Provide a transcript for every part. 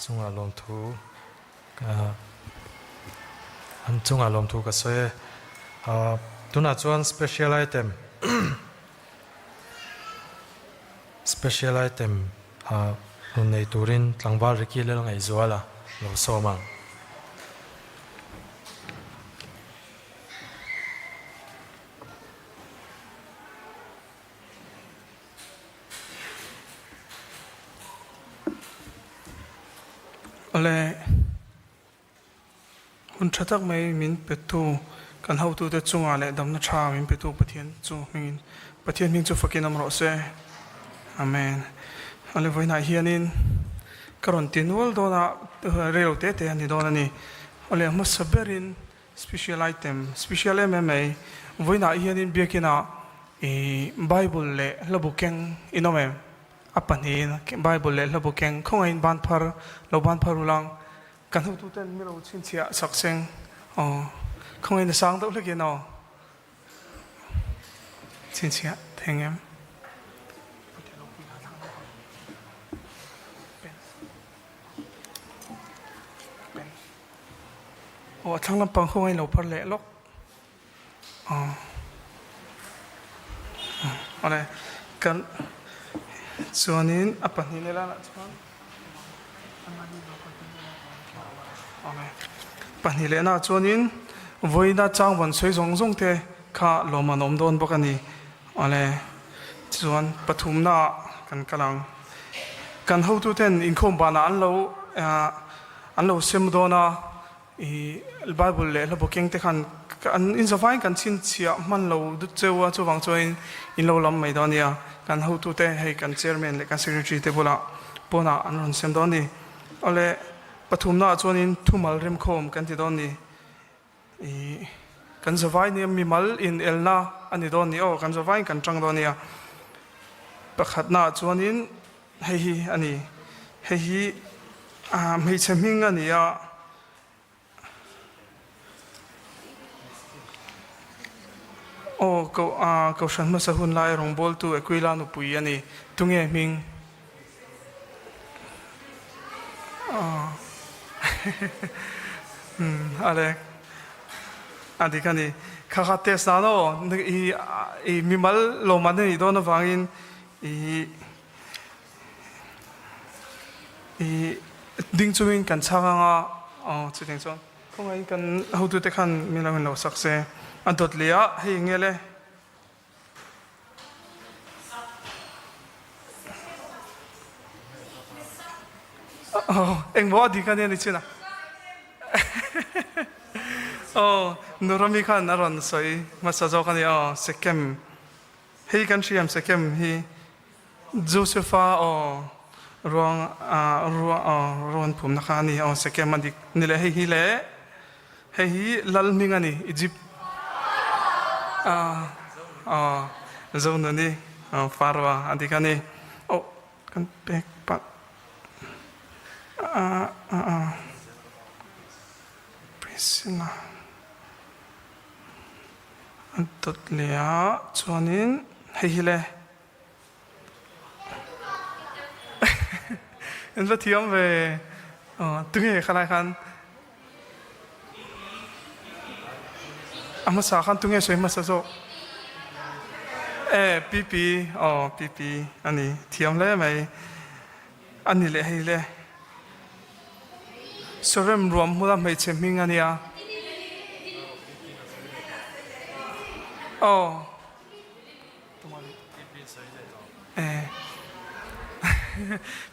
chungah lawmthu an chungah lawmthu ka sawi e. Tunah chuan special item special item rawn nei turin tlangval Ricky Lalngaihzuala lo sawm ang. Awle, hun tha tak mai min petu kan hotute chungah leh damna tha min petu Pathian chu hmingin Pathian hming chu fakin awm rawh se. Amen. Awle, vawiinah hianin ka rawn ti nual dawn a, rel te te a ni dawn a ni. Awle, a hmasa berin Special item, special em em mai. Vawiinah hianin biakinah i Bible leh hlabu keng in awm em? A pahnihin Bible leh hlabu keng khawngaihin ban phar lo ban phar ulang kan hotuten mi lo chhinchhiah sak seng aw khawngaihin a sang deuh hlekin aw chhinchhiah theng em? Aw a thlang lampang khaw ngailo phar leh lawk aw awle kan chuanin a pahnihna lanah chuan awle pahnih lehna ah chuanin vawiina chang vawn sawi zawng zawng te kha lawm an awm dawn bawk a ni awle chuan pathumna ah kan kal ang kan hotuten inkhawm banah an lo ah. An lo sem dawn a, i Bible leh hla bawkeng te khan an inzavain kan chhinchhiah hman lo dut cheu a, chuvang chuanin in lo lam mai dawn a nia. Kan hotute hei kan chairman leh kan secretary te bulah pawnah an rawn sem dawn a ni. Awle pathumnaah chuanin thumal remkhawm kan ti dawn a ni. I kan zavai nia mimal in elna a ni dawn a ni aw, kan zavaiin kan tang dawn a nia. Pakhatnaah chuanin Hei hi a ni. Hei hi hmeichhe hming a ni a. Aw, ko, Kohhran hmasa hun lai rawngbawltu Aquila nupui a ni. Tunge hming? Ale, a dik a ni. Kha kha test nan aw, i mimal lawmman a nih dawn avangin i I ding chungin kan chhang ang a, aw chutiang chuan khawngaihin kan hotute khan min lo in lo sak se a dawt leh a, hei eng nge le? Aw engmaw a dik a nia ni chin a aw Nurami khan a rawn sawi hmasa zawk a ni aw Sekem hei kan hriam Sekem hi Josepha aw ruang ruang ruan phumna kha a ni aw Sekem a dik ni leh hei hi le hei hi lal hming a ni Egypt aw Zonuni aw Pharaoh a dik a ni aw kan pek pah a a Priscilla a dawt leh a chuanin hei hi le. In va thiam ve. Tunge khalai khan a hmasa khan tunge sawi hmasa zawk? E PP aw PP a ni thiam hle mai. A ni leh hei le. Sawrem ruam hmuna hmeichhe hming a nia. Aw.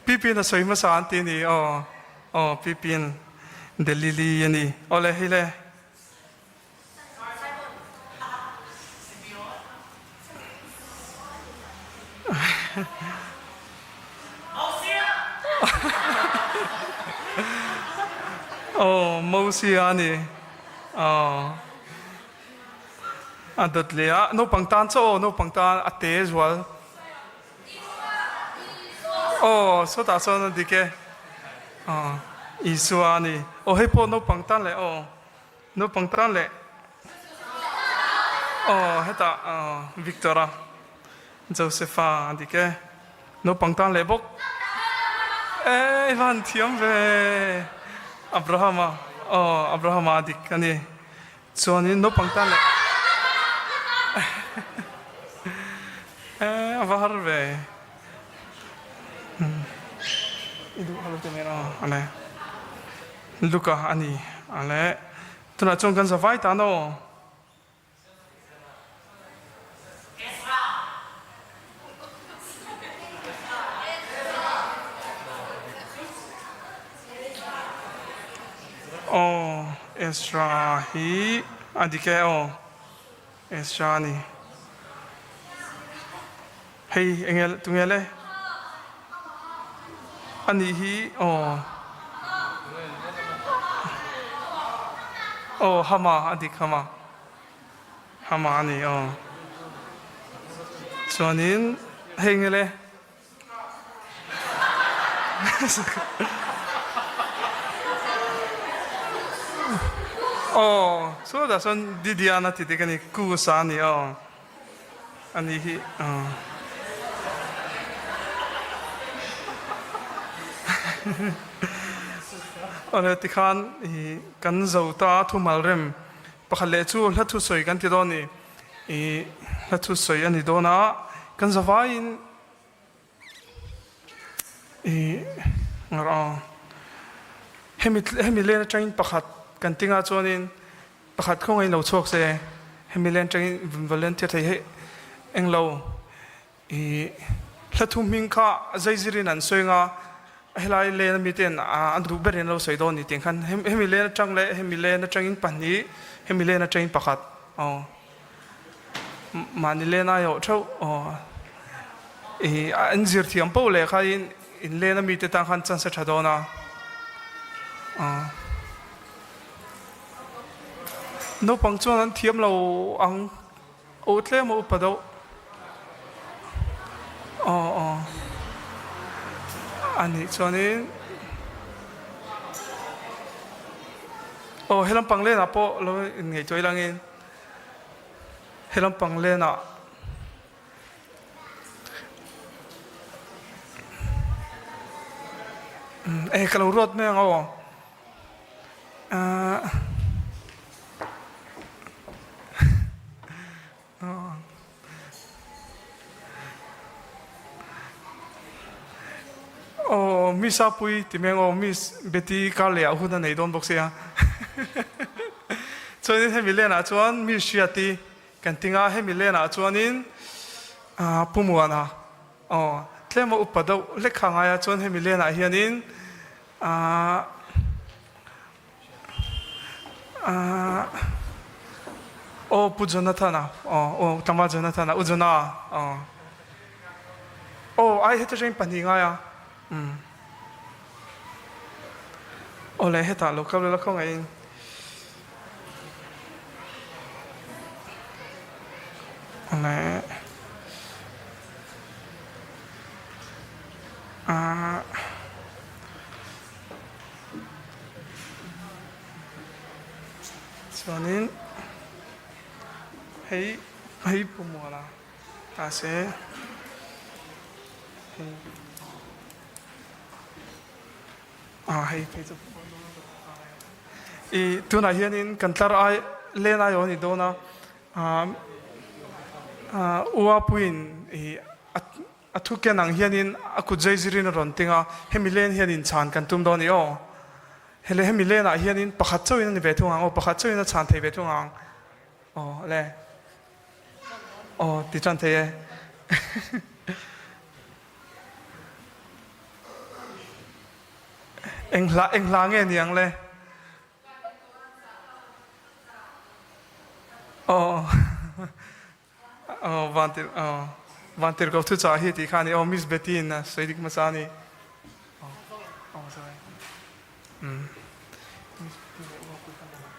Pipin a sawi hmasa an ti ni aw aw Pipin Delili a ni aw le hei le. Aw Mosia a ni aw. A dawt leh a, naupang tan chaw aw, naupang tan a te zual. Aw, sawtah chuan a dik e. Aw, Isua a ni. Aw, hei pawh naupang tan leh aw, naupang tan leh. Aw, hetah aw, Victor-a, Joseph-a a dik e. Naupang tan leh bawk. E i van thiam ve. Abrahama aw Abrahama a dik a ni. Chuanin naupang tan leh e a va har ve. I duh halo te mai aw ale. Luka a ni ale. Tunah chuan kan zavai tan aw. Aw Ezra hi a dik e aw Ezra a ni. Hei enge tunge le a nih hi aw aw Hama a dik Hama Hama a ni aw chuanin hei nge le Aw sawtah sawn Didiana ti dik a ni Kusa a ni aw. A nih hi Awle tikhan i kan zo ta thumal rem pakhat leh chu hla thusawi kan ti dawn ni i hla thusawi a ni dawn a kan zavaiin i hemi hemi len atangin pakhat kan tinga chuanin Pakhat khawngaih lo chhuak se, hemi len tangin volunteer thei hi englo i hla thu hming kha zeizirin an sawi anga helai len ami ten an duh berin an lo sawi dawn ni tih khan hemi len atang leh hemi len atangin pahnih hemi len atangin pakhat aw mahni len aiawh theuh aw i an zir thiam poh leh kha in in len ami te tan khan chance a tha dawn a aw. Naupang chuan an thiam lo ang aw tlem a upa deuh aw aw a nih chuanin aw he lampang lenah pawh lo inngaihtuah ila angin he lampang lenah e ka lo ruat mai ang aw. Aw Miss Apui ti mai ang aw Miss Betty kar leh ah hun a nei dawn bawk sia chuanin hemi len ah chuan Miss Hriati kan ti nga hemi len ah chuanin Pu Muana aw tlem a upa deuh hlek kha ngai a chuan hemi len ah hianin Aah aah aw Pu Jonathan-a aw aw tlangval Jonathan-a U Jona aw aw ai heta atangin pahnih ngai a umm aw le hetah lo kal ila khawngaihin aw le Aah. Chuanin hei hei pu muala ta se hei ah hei phei chu i tunah hianin kan tlar ai len ai aw a ni dawn a ah ah uapuiin i a A thu ken ang hianin a kut zai zirin a rawn ting a, hemi len hianin chhan kan tum dawn i aw. Hele hemi lenah hianin pakhat chauhin a ni ve thung ang aw, pakhat chauhin a chhan thei ve thung ang aw le. Aw ti tan thei e. Eng hla eng hla nge ni ang le? Aw. Aw vantir aw vantir ko thu cha hi tih kha a ni aw Miss Betty in a sawi dik hmasa a ni aw aw sorry umm Miss Betty leh Uapui kha an ti tawh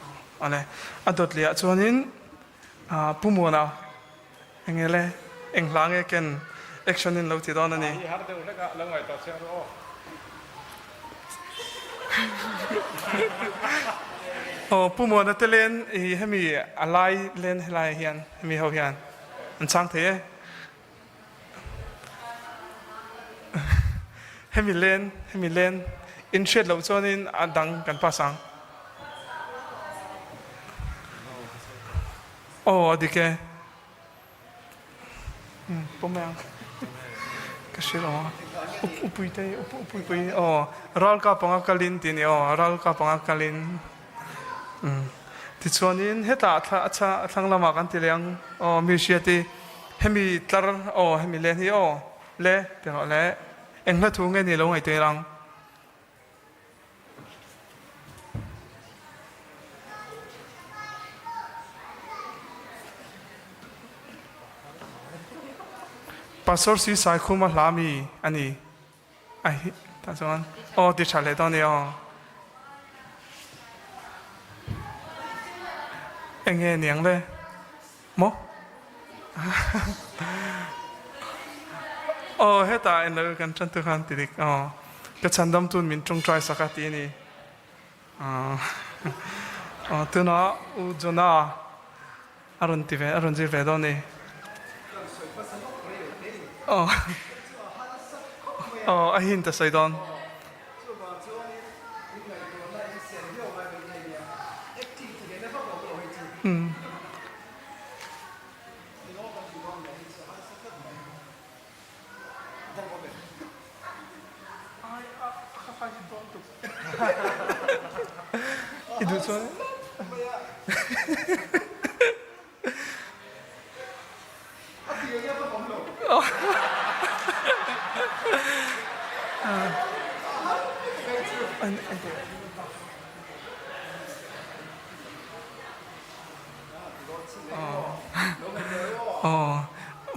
aw ale a dawt leh ah chuanin ah Pu Muana eng le eng hla nge ken action in lo ti dawn a ni. I har deuh hlek a lo ngaihtuah chiang rawh aw. Aw Pu Muana te len i hemi a lai len helai ah hian hemi ho hian an chang thei e. Hemi len, hemi len in hriat loh chuanin a dang kan pass ang. Aw a dik e. Umm pawm mai ang. Ka hre lo a. Upui te upui pui aw ral ka panga kalin tih a ni aw ral ka panga kalin. Umm tichuanin hetah a thlang lamah kan ti leh ang aw mi hriat i hemi tlar aw hemi len hi aw le ti rawh le eng hla thu nge ni lo ngaihtuah ila ang. Pastor si Saikhuma hla mi a ni. A hi tah chuan aw ti tha leh dawn a ni aw. Eng nge niang le maw? Aw hetah en lo kan tan tu khan ti dik aw ka chhandam tun min tawngtai sak a ti a ni. Aw tunah U Jonah A rawn ti ve, a rawn zir ve dawn ni. Aw, aw, a hint a sawi dawn. Umm. I duh chuan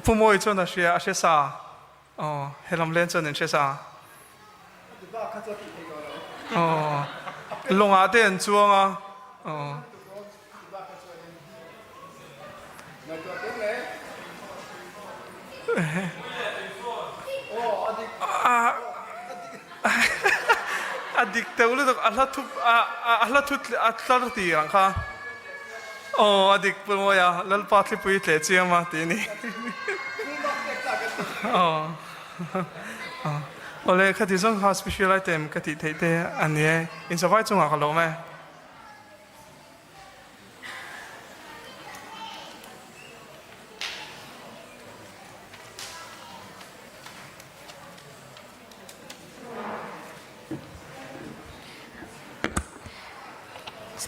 Pu Mawi chuan a hria, a hre sa. Aw, he lam len chuan in hre sa. Aw, lawngah te an chuang a. Aw. A dik teuh lutuk a hla thup a hla thu a tlar ti ang kha. Aw a dik pu Mawia Lalpa thlipui tleh chiam a tih a ni. Aw awle khati zawng kha special item ka tih theih te a ni e insavai chungah ka lawm e.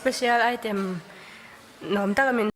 Special item nuam taka min.